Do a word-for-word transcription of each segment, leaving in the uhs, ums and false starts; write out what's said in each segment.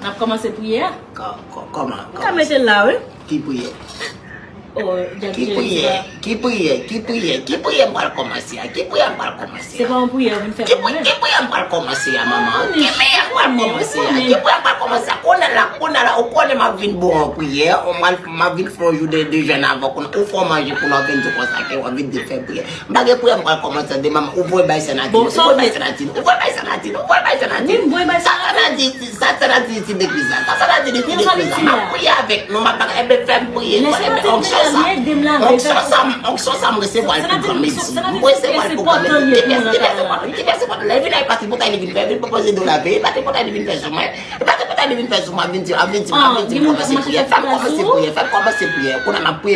N ap kòmanse priyè a. Kò- kò- Kòman? Ou ka mete l la, wi. Ki priyè? Oh, Jack Ki Jerry, priyè? sa. Ki priyè? Ki priyè? Ki priyè m pral kòmanse a? Ki priyè m pral kòmanse Se a? pa yon priyè ou vin fè Ki pou mwen. Ki priyè m pral kòmanse a, manman? Konnen, Ki priyè m pral konnen, kòmanse a? konnen. Ki priyè m pral kòmanse a? Kounye a la, kounye a la, ou konnen m ap vin bon an priyè. Ou m ap vin fè yon jou de, de jèn avè w, kounye a ou fè w manje, kounye a w vin di konsa ke w ap vin di fè priyè. M pa gen priyè m pral kòmanse de manman. Ou voye bay Sè Nadine. Bon, Ou sa voye w bay vle- Sè Nadine. Ou voye bay Sè Nadine. Ou voye bay Sè Nadine. Wi, m voye bay Sè Sa Sè Nadine, sa Sè Nadine iti legliz la. Sa Sè Nadine iti legliz la. M ap priye avèk nou, m ap bagay. Enben, fè m priye. Enben, onksyon sa, onksyon sa, m- onksyon sa, m resevwa l pou granmesi. M resevwa l pou granmesi. Ki pyès, ki pyès se pòt, ki pyès se pòt la? Li vin la, li pa tripotay, li vin fè, vin pwopoze do la, e pa tripotay, li vin fè sou mwen. E pa tripotay, li vin fè sou mwen, vin di, a, vin di, a, vin di, kòmanse priyè. Fè m kòmanse priyè, fè m kòmanse priyè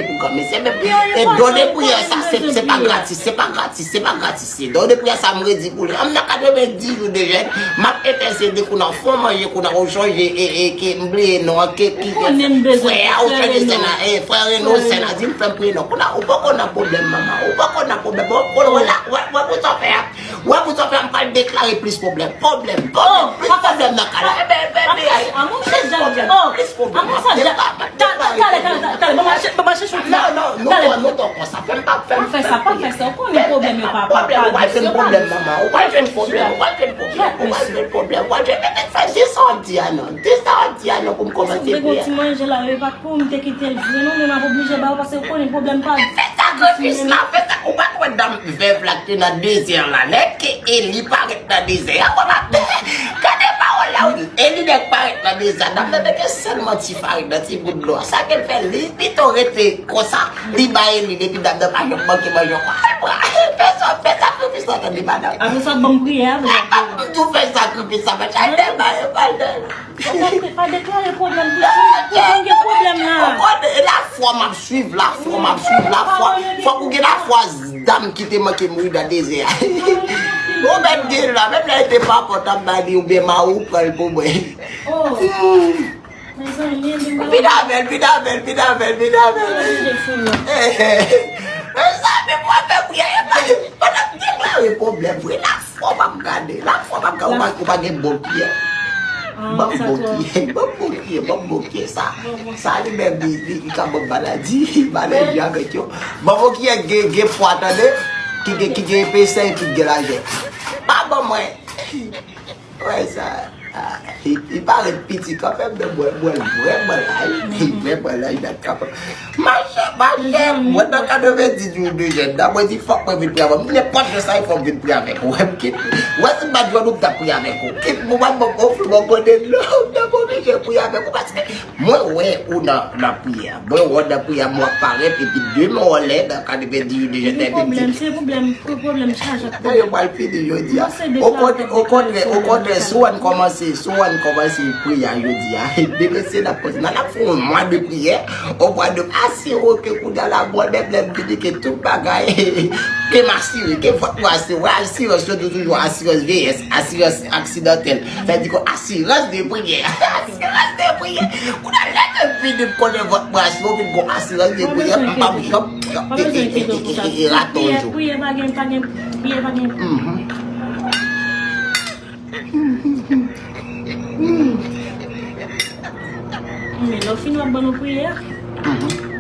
pou granmesi. Enben, e don de priyè sa, se, se pa gratis, se pa gratis, se pa gratis. Se don de priyè sa m redi pou li. An m nan katrevenndis jou de jèn, m ap entèsede kounye a, fè w manje kounye a, ou chonje, e, e, ke m bliye non an, ke, ki, ke, frè a, ou chonje sè nan, e, frè Reno, sè nan, di m fè m priye non. Kounye a, ou poko nan pwoblèm, manman, ou poko nan pwoblèm. Bon, kounye a, wè, wè, wè pou sa w fè a. Wè pou sa w fè a, m pral deklare plis pwoblèm. Pwoblèm, pwoblèm, plis pwoblèm nan kay la. Enben, enben, enben, ay, plis pwoblèm, plis pwoblèm. M ap deklare plis pwoblèm. Talè, talè, talè, ban m al chèche yon ti. Non, non, non, non, non, konsa. Fè m pa, fè m, Pa fè sa, pa fè sa. Ou konnen pwoblèm yo pa, pa, pa Pwoblèm, ou pral dous, jwenn yo pa pwoblèm, dous. manman. Ou pral jwenn pwoblèm, ou pral jwenn pwoblèm, ou pral jwenn pwoblèm. Ou pral jwenn, men, men, fè, di sa w di a non. Di sa w di a non pou m kòmanse priyè. Ti manje la, yo pa pou m te kite l vre non, men m ap oblije ba yo, paske ou konnen pwoblèm pa. Fè sakrifis la, fè sa, ou pa t wè dam vèv la ki te nan dezè la, lè ke Eli parèt nan dezè a, wè pa, gade pawòl la, wi. Eli nèk parèt nan dezè a, dam nan te gen sèlman ti farin nan ti bout dlo a. Sa ke l fè, li pito rete konsa, li ba Eli, epi dam nan pa janm manke manje ankò. Al pran, fè sa, fè sakrifis la, tande, madanm. Apre sa, ban m priyè a, vre. M tou fè sakrifis la, men al dèyè, al dèyè. Pa deklare pwoblèm pou ou, pou ou gen pwoblèm la. Ou konnen, e lafwa m ap swiv, lafwa m ap swiv, lafwa. Fòk ou gen lafwa dam ki te manke mouri nan dezè a. Ou mèt gen la, menm lè l te pa kontan bay li oubyen mari w pran l pou mwen. Vin avè l, vin avè l, vin avè l, vin avè l. Mezanmi, mwen fè priyè, pandan m deklare pwoblèm, vre la. Fò w pa m gade. La fò w pa m gade. Ou pa, ou pa gen bon kiyè. Ban m bon kiyè. Ban m bon kiyè. Ban m bon kiyè. Sa, sa li menm, li, li, li ka ban m maladi. Maladi avèk yo. Ban m bon kiyè gen, gen pwa, tande. Ki gen, ki gen epesè epi ki gen lajè. Pa ban mwen. Wè sa. Ah, li, li parèt piti kanmenm, men mwen, mwen vrèman laj. Li vrèman laj, dat kanmenm. Mache, mache, mwen nan katrevenndis jou de jèn nan, mwen di fòk mwen vin priye avè w. Nenpòt jan sa ye, fòk m vin priye avèk ou. Wè m kit, wè si m pa t jwenn ou, m t ap priye avèk ou. Kit, ou pa t ban m yon fle, mwen konnen non, m t ap oblije priye avèk ou, paske mwen wè ou nan, nan priyè. Mwen wè w nan priyè, mwen ap parèt, epi demen w lè nan katrevenndis jou de jèn nan, epi m di, Se pwoblèm, se pwoblèm chaje ak Dayè, yo pral fini jodi a. Okontrè, okontrè, okontrè, si w ann kòmanse, si w ann kòmanse priyè a jodi a, demen se n ap kòmanse. Nan n ap fè yon mwa de priyè, yon mwa de, asire w ke kounye a la, mwen menm lè m vini, ke tout bagay, ke m asire, ke vòt mwen asire. Wè, asirans yo di toujou asirans vyeyès, asirans aksidantèl. Sa di ke asirans de priyè. Asirans de priyè. Kounye a, lè ke m vini, m konnen vòt mwen asire, m vin gon asirans de priyè, m p ap janm e, e, e, e, e, e, e raton jou. Priyè pa gen, pa gen, priyè pa gen. Men lè w fini w ap ban nou priyè.